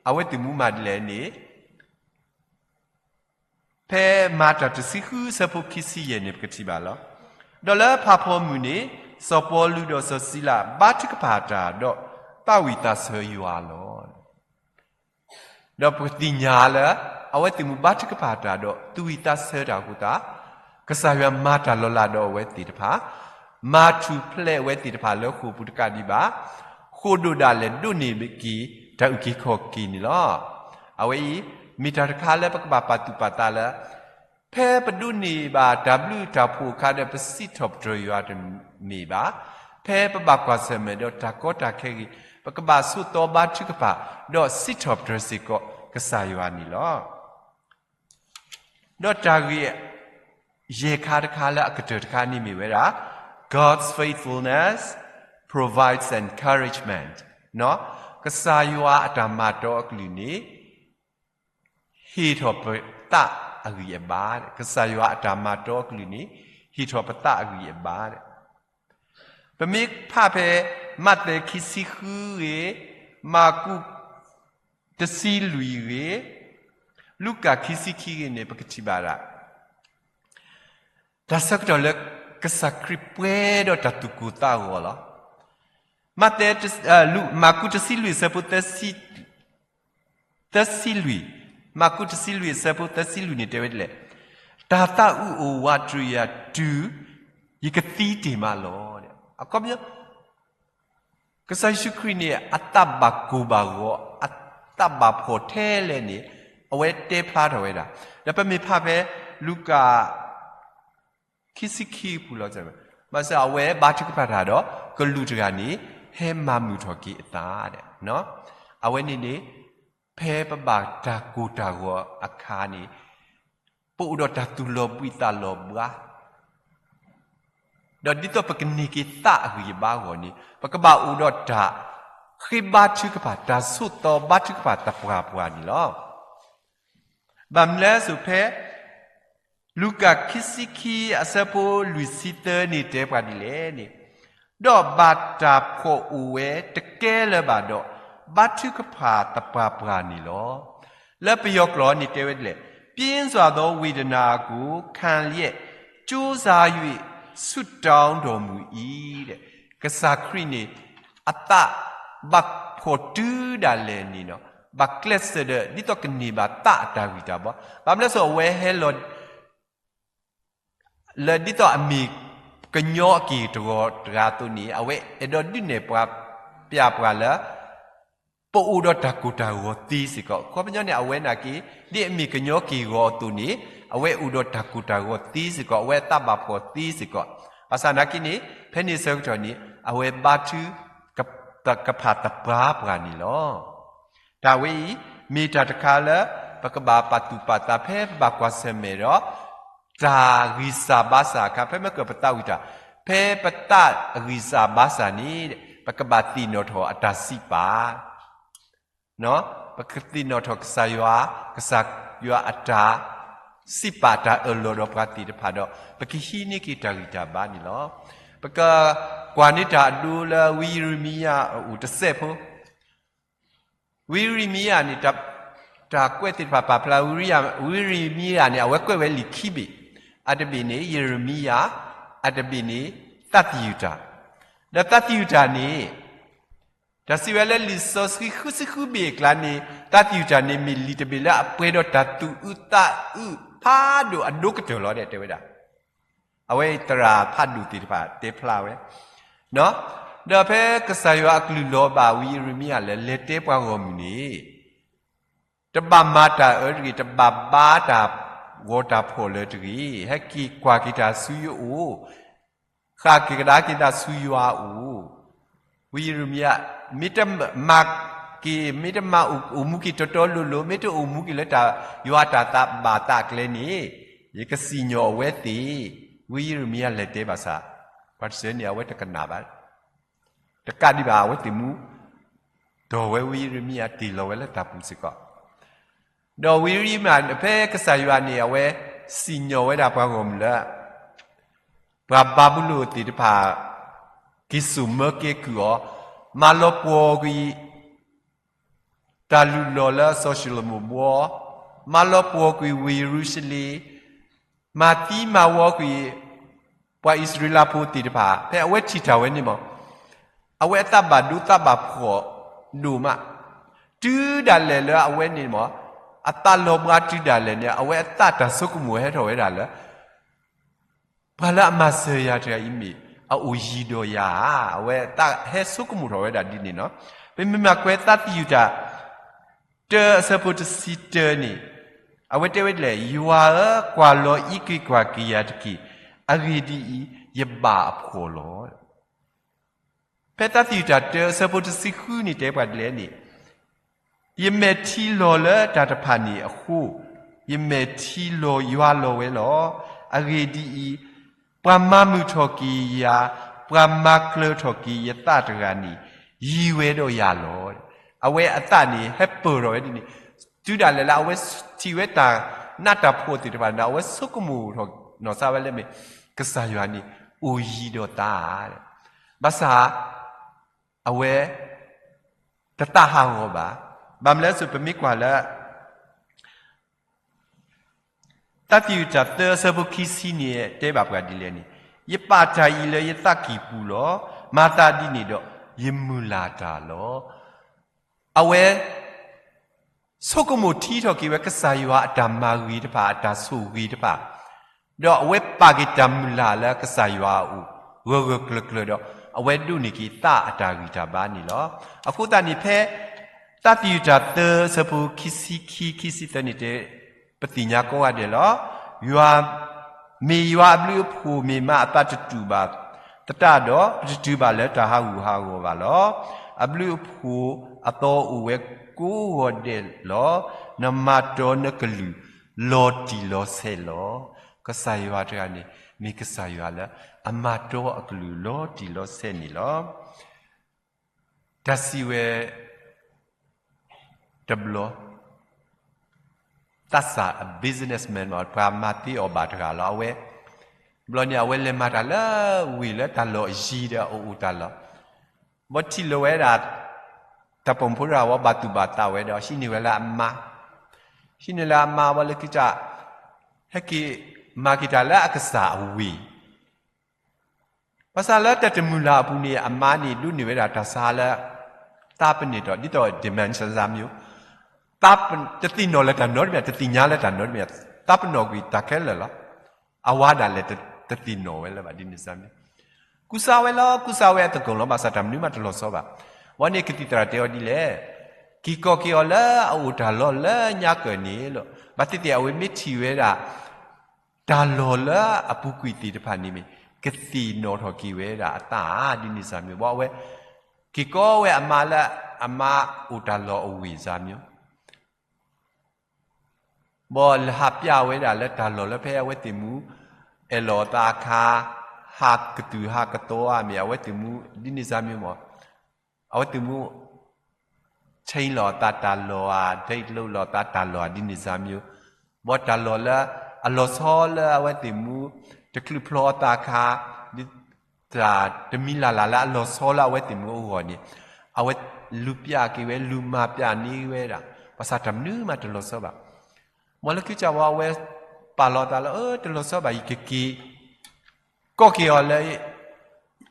အဝဲသ့ၣ်မူမၤဒ်လဲၣ်န့ၣ် ဖဲမၤတၢ်တဆံဃုအဆၢဖိခံဆံယဲၢ်န့ၣ် ပကထံၣ်ဘၣ်လီၤ. ဒီးလၢဖးဖီမုၢ်န့ၣ် စီၤပီလူးဒီးစီၤစံလၤ ဘါထုကဖၣ်တၢ်ဒီးသးဝံၣ်သးဆၢယွၤလီၤ. ဒီးပကသ့ၣ်ညါလၢ အဝဲသ့ၣ်မူဘါထုကဖၣ်တၢ်ဒီးသူၣ်ဝံၣ်သးဆၢတၢ်အဃိသတး ကစၢ်ယွၤမၤတၢ်လီၤလးဒီးအဝဲသ့ၣ်တဖၣ်, မၤထူၣ်ဖျဲးအဝဲသ့ၣ်တဖၣ်လၢဃိာ်ပူၤတကးဒံးဘၣ်, ဃိာ်ဒိၣ်ဒၣ်လဲာ်ဒိးန့ၢ်က့ၤ တၢ်အုၣ်က့ၤခီၣ်က့ၤန့ၣ်လီၤ. အဝဲအံၤ မ့ၢ်တၢ်တခါလၢပကဘၣ်ပာ်သူၣ်ပာ်သးလၢ ဖဲပဒိးန့ၢ်ဘၣ်တၢ်ဘျုးတၢ်ဖှိၣ်အခါဒီး ပစံးထီၣ်ပတြၢၤယွၤတမ့ၢ်ဘၣ်, ဖဲပဘၣ်ကွၢ်ဆၢၣ်မဲာ်ဒီးတၢ်ကီတၢ်ခဲဂ့ၤ, ပကဘၣ်ဆိးသီဘါထုကဖၣ် ဒီးစံးထီၣ်ပတြၢၤစ့ၢ်ကီးကစၢ်ယွၤန့ၣ်လီၤ. ဒီးတၢ်ဂ့ၢ်ယဲၢ်ခါတခါလၢအကတၢၢ်တခါန့ၣ်မ့ၢ်ဝဲဒၣ် God's faithfulness provides encouragement. ကစၢ်ယွၤအတၢ်မၤတီအကလုၢ်န့ၣ် ဟ့ၣ်ထီၣ်ပသးအဂံၢ်အဘါ, ကစၢ်ယွၤအတၢ်မၤတီအကလုၢ်န့ၣ် ဟ့ၣ်ထီၣ်ပသးအဂံၢ်အဘါ. ပမ့ၢ်ဖးဖဲ မးသဲခံဆံဃုဂ့ၤ, မၢ်ကူးတဆံလွံၢ်ဂ့ၤ, လူၤကၣ်ခံဆံခံဂ့ၤန့ၣ် ပကထံၣ်ဘၣ်ဒၣ် တၢ်ဆၢကတီၢ်လၢကစၢ်ခရံာ်ပှဲၤဒီးတၢ်သူၣ်ကိၢ်သးဂီၤလီၤ. မးသဲ, မၢ်ကူးတဆံလွံၢ်အဆၢဖိ သၢဆံလွံၢ်, မၢ်ကူးတဆံလွံၢ်အဆၢဖိသၢဆံလွံၢ်န့ၣ်တဲဝဲဒ်လဲၣ်, တၢ်သးအုးအိၣ်ဝးတရံးယၤတုၤ ယကသံတ့ၢ်မးလီၤ. အခီပညီ ကစၢ်ယ့ၣ်ၡူးခရံာ်န့ၣ် အသးဘၣ်ကိၢ်ဘၣ်ဂီၤ, အသးဘၣ်ဖှီၣ်ထဲလဲၣ်န့ၣ် အဝဲတဲဖျါထီၣ်ဝဲဒၣ်, ဒီးပမ့ၢ်ဖးဖဲ လူၤကၣ် ခံဆံခံအပူၤလီၤ, ဘၣ်ဆၣ်အဝဲဘါထုကဖၣ်တၢ်ဒီး ကလူးတဂၤန့ၣ် ဟဲမၤမုာ်ထီၣ်က့ၤအသးဒဲး, အဝဲန့ၣ်န့ၣ် ဖဲပဘၣ်တၢ်ကိၢ်တၢ်ဂီၤအခါန့ၣ် ပအိၣ်ဒီးတၢ်သူၣ်လီၤဘှံးသးလီၤဘှါ ဒီးဒ်သိးပကန့ၢ်က့ၤသးအဂံၢ်အဘါအဂီၢ်န့ၣ် ပကဘၣ်အိၣ်ဒီးတၢ်ဃ့ဘါထုကဖၣ် တၢ်ဆိးသီဘါထုကဖၣ်သပှၢ်ပှၢ်န့ၣ်လီၤ. ဘၣ်မနုၤလဲၣ်စိၤဖဲ လူၤကၣ်ခံဆံခံအဆၢဖိလွံၢ်ဆံသၢန့ၣ်တဲပှၤဒ်လဲၣ်န့ၣ်, ဒီးဘၣ်တၢ်ဖှီၣ်အိၣ်ဝဲတကဲလၢၤဘၣ်ဒီး ဘါထုကဖၣ်သပှၢ်ပှၢ်န့ၣ်လီၤ. လၢပယီၤကျိာ်န့ၣ်တဲဝဲဒ်လဲၣ်, ပြင်းစွာသောဝေဒနာကိုခံလျက် ကြိးစား၍ ဆုတောင်းတော်မူ၏ ကစၢ်ခရံာ်န့ၣ် အသးဘၣ်ဖှီၣ်တုၤဒၣ်လဲာ်န့ၣ်ဒီး ဘၣ်ကျဲးစၢးဒီး ဒ်သိးကန့ၢ်ဘၣ်သးအတၢ်ဂံၢ်တၢ်ဘါ, ဘၣ်မနုၤလဲၣ်စိၤအဝဲဟဲလီၤ လၢဒ်သိးအမ့ၢ်ကညီအက့ၢ်တဂီၤတဂၤအသိးန့ၣ် အဝဲအဲၣ်ဒိးဒုးနဲၣ်ပှၤ ပျၢ်ပှၤလၢ ပအိၣ်ဒီးတၢ်ကိၢ်တၢ်ဂီၤသ့စ့ၢ်ကီး, ခီပညီန့ၣ် အဝဲနာ်က့ ဒ်အမ့ၢ်ကညီက့ၢ်ဂီၤအသိးန့ၣ် အဝဲအိၣ်ဒီးတၢ်ကိၢ်တၢ်ဂီၤသ့စ့ၢ်ကီး, အဝဲအသးဘၣ်ဖှီၣ်သ့စ့ၢ်ကီး, ဘၣ်ဆၣ်နာ်က့န့ၣ် ဖဲန့ၣ်ဆၢကတီၢ်န့ၣ် အဝဲဘါထုကဖၣ်သပှၢ်ပှၢ်န့ၣ်လီၤ. တၢ်ဝဲအံၤ မ့ၢ်တၢ်တခါလၢ ပကဘၣ်ပာ်သူၣ်ပာ်သးဖဲပဘၣ်ကွၢ်ဆၢၣ်မဲာ်ဒီး တၢ်ဂံၢ်စၢ်ဘါစၢ်အခါ ဖဲမ့ၢ်ကပသးဝံၣ်တၢ်, ဖဲပသးအဂံၢ်စၢ်ဘါစၢ်န့ၣ် ပကဘၣ်သ့ၣ်နီၣ်ထီၣ်အတၢ်စံးပာ် ပကသ့ၣ်နီၣ်ထီၣ်ကစၢ်ယွၤ, ကစၢ်ယွၤအတၢ်စံးပာ်တၢ်အၢၣ်လီၤဒီးပှၤသ့ၣ်တဖၣ်ဒီး ပကဟံးန့ၢ်က့ၤတၢ်ဂံၢ်တၢ်ဘါန့ၣ်လီၤ. ပကကွၢ်န့ၢ်တၢ်အဒိလၢဝံယံးရမံယၤအအိၣ်တစဲးဖိ, ဝံယံးရမံယၤန့ၣ် တၢ်ကွဲးသ့ၣ်တဖၣ်ပာ်ဖျါ ဝံယံးရမံယၤန့ၣ် အဝဲကွဲးဝဲလံာ်ခံဘ့ၣ်, အတဘ့ၣ်န့ၣ် ယံးရမံယၤ, အတဘ့ၣ်န့ၣ် သးသယုၢ်တၢ်, ဒီးသးသယုၢ်တၢ်န့ၣ် တၢ်စံးဝဲလၢလံာ်စီဆှံဃုဆံဃုဘ့ၣ်အကျါန့ၣ် သးသယုၢ်တၢ်န့ၣ်မ့ၢ်လံာ်တဘ့ၣ်လၢအပှဲၤဒီးတၢ်သူၣ်အုးသးအုးဖးဒိၣ်အဒိၣ်ကတၢၢ်လီၤဒီးတဲဝဲဒၣ်, အဝဲသရၣ်ဖးဒိၣ်သ့ၣ်တဖၣ်တဲဖျါဝဲ, ဒီးဖဲကစၢ်ယွၤအကလုၢ်လီၤဘၣ်ဝံယံးရမံယၤလၢ လဲၤတဲပှၤဂီၢ်မုၢ်န့ၣ် တဘၣ်မၤတၢ်အၢတဂ့ၤ, တဘၣ်ဘါတၢ်ဂီၤတၢ်ဖှီၣ်လၢၤတဂ့ၤ, ဟဲက့ၤကွၢ်က့ၤတၢ်ဆူယအိၣ်, ဃၣ်က့ၤကဒါက့ၤတၢ်ဆူယွၤအအိၣ်, ဝံယံးရမံယၤ, မ့ၢ်တမၤက့ၤ, မ့ၢ်တမၤအိၣ်မူက့ၤတီတီလိၤလိၤ, မ့ၢ်တအိၣ်မူက့ၤလၢတၢ်ယွၤတၢ်သးဘၣ်သးအကျဲန့ၣ် ယကစံၣ်ညီၣ်အဝဲသ့ၣ်, ဝံယံးရမံယၤလဲၤတဲဘၣ်ဆၣ်, ပှၤတစၢန့ၣ် အဝဲတကနၣ်ဘၣ် တကးဒံးဘၣ် အဝဲသ့ၣ်မူ, ဒီးဝဲဝံယံးရမံယၤတ့ၢ်လီၤဝဲလၢတၢ်ပူၤစ့ၢ်ကီး, ဒီးဝံယံးရမံယၤ ဖဲကစၢ်ယွၤန့ၣ် အဝဲစံၣ်ညီၣ်ဝဲဒၣ်ပှၤဂီၢ်မုၢ်လၢ ပှၤဘၤဘူလိၣ်သ့ၣ်တဖၣ် က့ၤစိာ်မၢကဲကုၢ်အီၤ, မၤလီၤပှီၢ်ကွံာ် တၢ်လုၢ်လီၢ်လၢစီၤၡလိၤမိၣ်ဘှီ, မၤလီၤပှီၢ်ကွံာ်ဝ့ၢ်ယရူၤၡလ့ၣ်, မၤသံမၤဝီကွံာ် ပှၤအံၣ်စရ့လးဖိသ့ၣ်တဖၣ် ဖဲအဝဲထံၣ်တၢ်ဝဲန့ၣ်မး, အဝဲအသးဘၣ်ဒိသးဘၣ်ဖှီၣ်ဒိၣ်မး, တုၤဒၣ်လဲာ်လၢအဝဲန့ၣ်မး အသးလီၤဘှါတုၤဒၣ်လဲာ်န့ၣ် အဝဲအသးတၢ်ဆိကမိၣ်ဟဲထီၣ်ဝဲဒၣ်လၢ ပှၤလၢအမၤစၢၤယၤတဂၤအံၤမ့ၢ် အအိၣ်ယံၤဒီးယၤဧါ, အဝဲသးဟဲဆိကမိၣ်ထီၣ်ဝဲဒၣ်ဒ်န့ၣ်လီၤ. ပမ့ၢ်မၤကွၢ်သးသယုၢ်တၢ် တၢအဆၢဖိတဆံတၢန့ၣ် အဝဲတဲဝဲဒ်လဲၣ်, ယွၤဧၢ, ကွၢ်လီၤအံးက့ၤကွၢ်က့ၤယၤတက့ၢ်, အဂ့ၢ်ဒ်အံၤ, ယဘၣ်အဖှီၣ်လီၤ. ဖဲသးသယုၢ်တၢ်တၢအဆၢဖိတဆံဃုန့ၣ်တဲပှၤဒ်လဲၣ်န့ၣ်, ယမဲာ်ထံလီၤလၢတၢ်တဖၣ်န့ၣ်အဃိ, ယမဲာ်ထံလီၤယွၤလီၤဝဲလီၤ. အဂ့ၢ်ဒ်အံၤ, ပှၤမၤမုာ်ထီၣ်က့ၤယၤ, ပှၤမၤကျၢၤထီၣ်က့ၤယသးတဂၤန့ၣ်, ယံၤဝဲဒီးယၤလီၤ. အဝဲအသးန့ၣ် ဟဲပၢၢ်ထီၣ်ဝဲဒ်န့ၣ်, တုၤဒၣ်လဲာ်လၢအဝဲထံၣ်ဝဲတၢ်နးတၢ်ဖှီၣ်သ့ၣ်တဖၣ်န့ၣ် အဝဲဆိကမိၣ်ထီၣ်နီၢ်စါဝဲလၢမ့ၢ် ကစၢ်ယွၤန့ၣ် အိၣ်ယံၤဒီးသးဧါ. ဘၣ်ဆၣ် အဝဲ တသးဟးဂီၤဘၣ်. ဘၣ်မနုၤလဲၣ်စိၤ ပမ့ၢ်ကွၢ်လၢ သးသယုၢ်တၢ်သၢအဆၢဖိခံဆံန့ၣ် တဲဘၣ်ပှၤဒ်လဲၣ်န့ၣ်, ယပာ်တၢ်အံၤလၢယသးကံၢ်ပူၤလီၤ. မၤသးဒ်န့ၣ်ဒီး ယမုၢ်လၢ်တၢ်လီၤ. အဝဲ ဆိကမိၣ်ထံထီၣ်က့ၤဝဲကစၢ်ယွၤအတၢ်မၤဂ့ၤတဖၣ် အတၢ်ဆိၣ်ဂ့ၤတဖၣ်, ဒီးအဝဲပာ်က့ၤတၢ်မုၢ်လၢ်လၢကစၢ်ယွၤအအိၣ် ဂၢၢ်ဂၢၢ်ကျၢၤကျၢၤဒီး အဝဲဒိးန့ၢ်က့ၤသးအတၢ်ဂံၢ်တၢ်ဘါန့ၣ်လီၤ. အဃိသတးန့ၣ်ဖဲ သ တၢ်သယုၢ်တၢ်သၢ အဆၢဖိခံဆံခံ ခံဆံသၢန့ၣ်တဲ ပသ့ၣ်ညါကိးဂၤဒဲးလီၤ. ယွၤ, မ့ၢ်ယွၤအဘျုးအဖှိၣ်မ့ၢ်မးအသးတတူာ်ဘၣ်သတးဒီး ပတတုၤဘၣ်လၢတၢ်ဟးဂူာ်ဟးဂီၤဘၣ်လီၤ. အဘျုးအဖှိၣ်အသီအိၣ်ဝဲကိးဂၤဒဲးလီၤ. နမၤတီနကလုၢ်လီၤတံၢ်လီၤဆဲးလီၤ. ကစၢ်ယွၤတဂၤန့ၣ် မ့ၢ်ကစၢ်ယွၤလၢ အမၤတီအကလုၢ်လီၤတံၢ်လီၤဆဲးန့ၣ်လီၤ. တၢ်စံးဝဲ တဘျီ သးစၢ် a businessman မ့ၢ် ပှၤမၤသ့အီၣ်ဘၣ်တဂၤလီၤ. အဝဲ ဘျီန့ၣ် အဝဲလဲၤမၤတၢ်လၢဝ့ၢ်လၢတၢ်လီၢ်အယံၤဒီးအအိၣ်တၢ်လီၢ်, ဘၣ်ထံၣ်လိာ်ဝဲဒၣ် တၢ်ပိာ်မုၣ်ဖိတဂၤဝဲဘၣ်သူၣ်ဘၣ်သးဝဲဒီး ဟံးန့ၢ်ဝဲလၢအမါ, ဟံးန့ၢ်လၢအမါဝဲလၢခံကစၢ် ဟဲက့ၤမၤက့ၤတၢ်လၢအကစၢ်အဝ့ၢ် ဘၣ်ဆၣ်လၢတၢ်တမုာ်လၤအပူၤန့ၣ် အမါန့ၣ် ဒိးန့ၢ်ဝဲဒၣ်တၢ်ဆါလၢ သးပနီၣ်ထီၣ် ဒ်သိး dementia စၢ်မၠိ တသ့ၣ်နီၣ်လၢတၢ်နီတမံၤ တသ့ၣ်ညါလၢတၢ်နီတမံၤ သးပနီၣ်ကွံာ်တၢ်ခဲလၢာ်လီၤ. အဝၤဒၣ်လဲာ်တသ့ၣ်နီၣ်ဝဲလၢၤဘၣ်ဒ်န့ၣ်စၢ်မၠိ ကူစါဝဲလီၤ ကူစါဝဲအသကိးလီၤ ဘၣ်ဆၣ်တၢ်မနုၤမးတလီၤဆီဘၣ်. ဝဲန့ၣ်ကသံၣ်သရၣ်တဲအီၤဒ်လဲၣ်, က့ၤကိးက့ၤအီၤလၢအအိၣ်တၢ်လီၢ်လၢညါကၢၢ်န့ၣ်လီၤ. ဘၣ်သ့ၣ်သ့ၣ်အဝဲမ့ၢ်ထံၣ်ဝဲဒၣ် တၢ်လီၢ်လၢအပူၤကွံာ်သ့ၣ်တဖၣ်န့ၣ်မ့ၢ် ကသ့ၣ်နီၣ်ထီၣ်က့ၤဝဲဒၣ်အသးဧါ ဒ်န့ၣ်စၢ်မၠိ ဘၣ်ဝဲ က့ၤကိးဝဲအမါလၢ အမါအိၣ်တၢ်လီၢ်အဝ့ၢ်စၢ်မၠိ ဘၣ်လၢဟးပျၢ်ဝဲဒၣ်လၢတၢ်လီၢ်လၢဖဲအဝဲသ့ၣ်မူ အဲၣ်လီၤအသးအခါ ဟးကတုၤဟးကသီဧါ မ့ၢ်အဝဲသ့ၣ်မူ ဒ်န့ၣ်စၢ်မၠိမ့ၢ် အဝဲသ့ၣ်မူ change လီၤအသးတၢ်လီၢ်ဧါ ဒ့လိာ်လီၤအသးတၢ်လီၢ်ဧါ ဒ်န့ၣ်စၢ်မၠိ ဘၣ်တၢ်လီၢ်လၢ အလီၤဆီလၢအဝဲသ့ၣ်မူ တချုးဖျီအသးအခါ ဒ် တၢ်တမံၤလၢ်လၢ်လၢအလီၤဆီလၢအဝဲသ့ၣ်မူအဂီၢ်န့ၣ် အဝဲလူၤပျၢ်က့ၤဝဲ လူၤမၤပျၢ်န့ၢ်ဝဲဒၣ် ဘၣ်ဆၣ်တၢ်မနုၤမးတလီၤဆီဘၣ်. မ်လၢခံကစၢ်ဝဲ အဝဲပာ်လီၤအသးလၢ အၢ တလီၤဆီဘၣ် ယကက့ၤ ကိးက့ၤအီၤလၢ ယ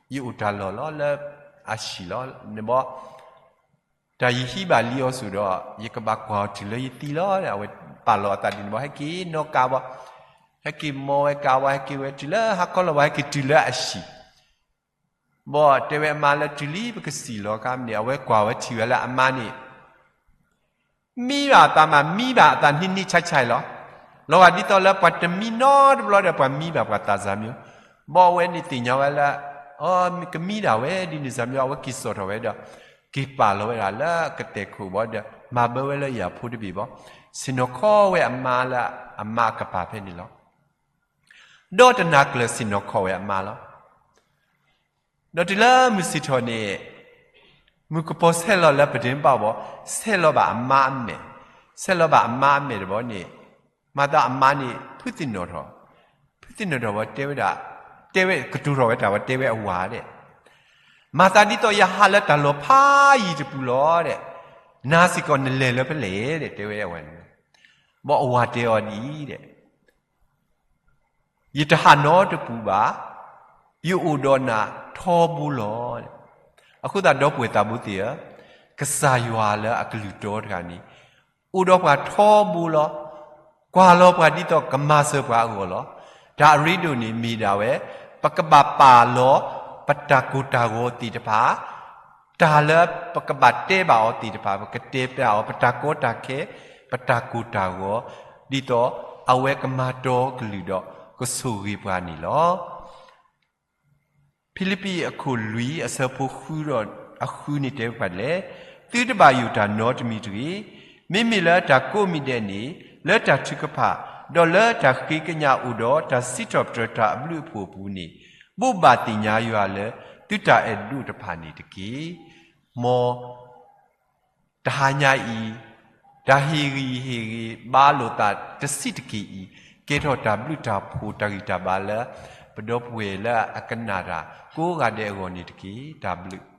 အိၣ်တၢ်လီၢ်လီၤ လၢအဟံၣ်လီၤ န့ၣ်ဘၣ် တၢ်ယဟံးဘၣ်လံအီၤဆူၣ်ဒီး ယကဘၣ်ကွၢ်အီၤတုၤလၢယသံလီၤ အဝဲပာ်လီၤအသးဒ်န့ၣ်ဘၣ် ဟဲက့ၤနီၣ်ကါဘၣ် ဟဲက့ၤမီဝဲကါဘၣ် ဟဲက့ၤဝဲတုၤလၢဟါခီလီၤဘၣ် ဟဲက့ၤတုၤလၢအဟံၣ် ဘၣ်တဲဝဲအမါလၢတုၤလံပကစံၣ်လီၤခါမ့ၢ်န့ၣ် အဝဲကွၢ်ဝဲထံၣ်ဝဲလၢအမါန့ၣ် မံဘၣ်အသးမး မံဘၣ်အသးနံၣ်နံၣ်ဆါဆါလီၤ. လီၤဂာ်ဒ်သိးလၢပှၤတမံနီတဘျီဒီးပှၤမံဘၣ်ပှၤသးစၢ်မၠိ ဘၣ်ဝဲန့ၣ်သ့ၣ်ညါဝဲလၢ အကမံဒၣ်ဝဲဒ်န့ၣ်စၢ်မၠိ အဝဲက့ၤစိာ်ထီၣ်ဝဲဒီး က့ၤပာ်လီၤဝဲဒၣ်လၢကတဲာ်ခိၣ်ဘၣ်ဒီး မၤဘၢဝဲလၢယၤဖိတဘ့ၣ်ဘၣ် ဆ့ၣ်နီၤခီဝဲအမါလၢအမါအကပၤဖဲန့ၣ်လီၤ. ဒီးတနၤကျၢၤဆ့ၣ်နီၤခီဝဲအမါလီၤ. ဒီးတုၤလၢမုၢ်ဆ့ၣ်ထီၣ်န့ၣ် မုၢ်ကပီၤဆဲးလီၤလၢပဒ့ဘၣ်ဘၣ် ဆဲးလီၤဘၣ်အမါအမဲာ်, ဆဲးလီၤဘၣ်အမါအမဲာ်တဘျီန့ၣ် မၤသးအမါန့ၣ် ဖုသ့ၣ်နီၣ်ထီၣ်, ဖုသ့ၣ်နီၣ်ထီၣ်ဝဲတဲဝဲဒၣ်, တဲဝဲကတိၤထီၣ်ဝဲတၢ်ဝဲ တဲဝဲအဝၤဒဲး, မၤသးဒ်သိးယဟးလၢတၢ်လီၢ်ဖးယံၤတပူၤလီၤဒဲး, နၤစ့ၢ်ကီးနလဲၤလၢဖဲလဲၣ်ဒဲး တဲဝဲအဝၤန့ၣ်, ဘၣ်အဝၤတဲအီၤဒ်အံၤဒဲး ယတဟးနီတပူၤဘၣ်, ယအိၣ်ဒီးနၤထီဘိလီၤ. အဃိသတးဒီပုၢ်ဝဲၢ်သးဘိသ့ၣ်ဧၢ, ကစၢ်ယွၤလၢအကလုၢ်တီတဂၤန့ၣ် အိၣ်ဒီးပှၤထီဘိလီၤ. ကွၢ်လီၤပှၤဒ်သိးကမၤစၢၤပှၤအဂီၢ်လီၤ. တၢ်အရ့ဒိၣ်န့ၣ်မ့ၢ်ဒၣ်ဝဲ ပကဘၣ်ပာ်လီၤ ပတၢ်ကိၢ်တၢ်ဂီၤသ့ၣ်တဖၣ် တၢ်လၢပကဘၣ်တဲဘၣ်အီၤသ့ၣ်တဖၣ် ပကတဲဘၣ်အီၤ ပတၢ်ကီတၢ်ခဲ ပတၢ်ကိၢ်တၢ်ဂီၤ ဒ်သိးအဝဲကမၤတီကလုၢ်ဒီးကဆိၣ်ဂ့ၤပှၤန့ၣ်လီၤ. ဖံလံးပံးအခိၣ်လွံၢ်အဆၢဖိဃုဒီးအဃုန့ၣ်တဲဝဲဒ်လဲၣ်, သုတဘၣ်ယိၣ်တၢ်နီတမံၤတဂ့ၤ. မ့မ့ၢ်လၢတၢ်ကိးမံၤဒဲးန့ၣ် လၢတၢ်ထုကဖၣ် ဒီးလၢတၢ်ဃ့ကညးအိၣ်ဒီးတၢ်စံးထီၣ်ပတြၢၤတၢ်အဘျုးအဖှိၣ်အပူၤန့ၣ် ဘိးဘၣ်သ့ၣ်ညါယွၤလၢသုတၢ်အဲၣ်ဒိးတဖၣ်န့ၣ်တက့ၢ်. မ်တဟါညါအံၤ တၢ်ဟ့ၣ်ဂံၢ်ဟ့ၣ်ဂ့ၤဘါလိာ်သးတဆံးတက့ၢ်အံၤ ကဲထီၣ်တၢ်ဘျုးတၢ်ဖှိၣ်တၢ်ဂံၢ်တၢ်ဘါလၢ ပဒီပုၢ်ဝဲၢ်လၢအကနၣ်တၢ်ကိးဂၤဒဲးအဂီၢ်န့ၣ်တက့ၢ်. တၢ်ဘျုး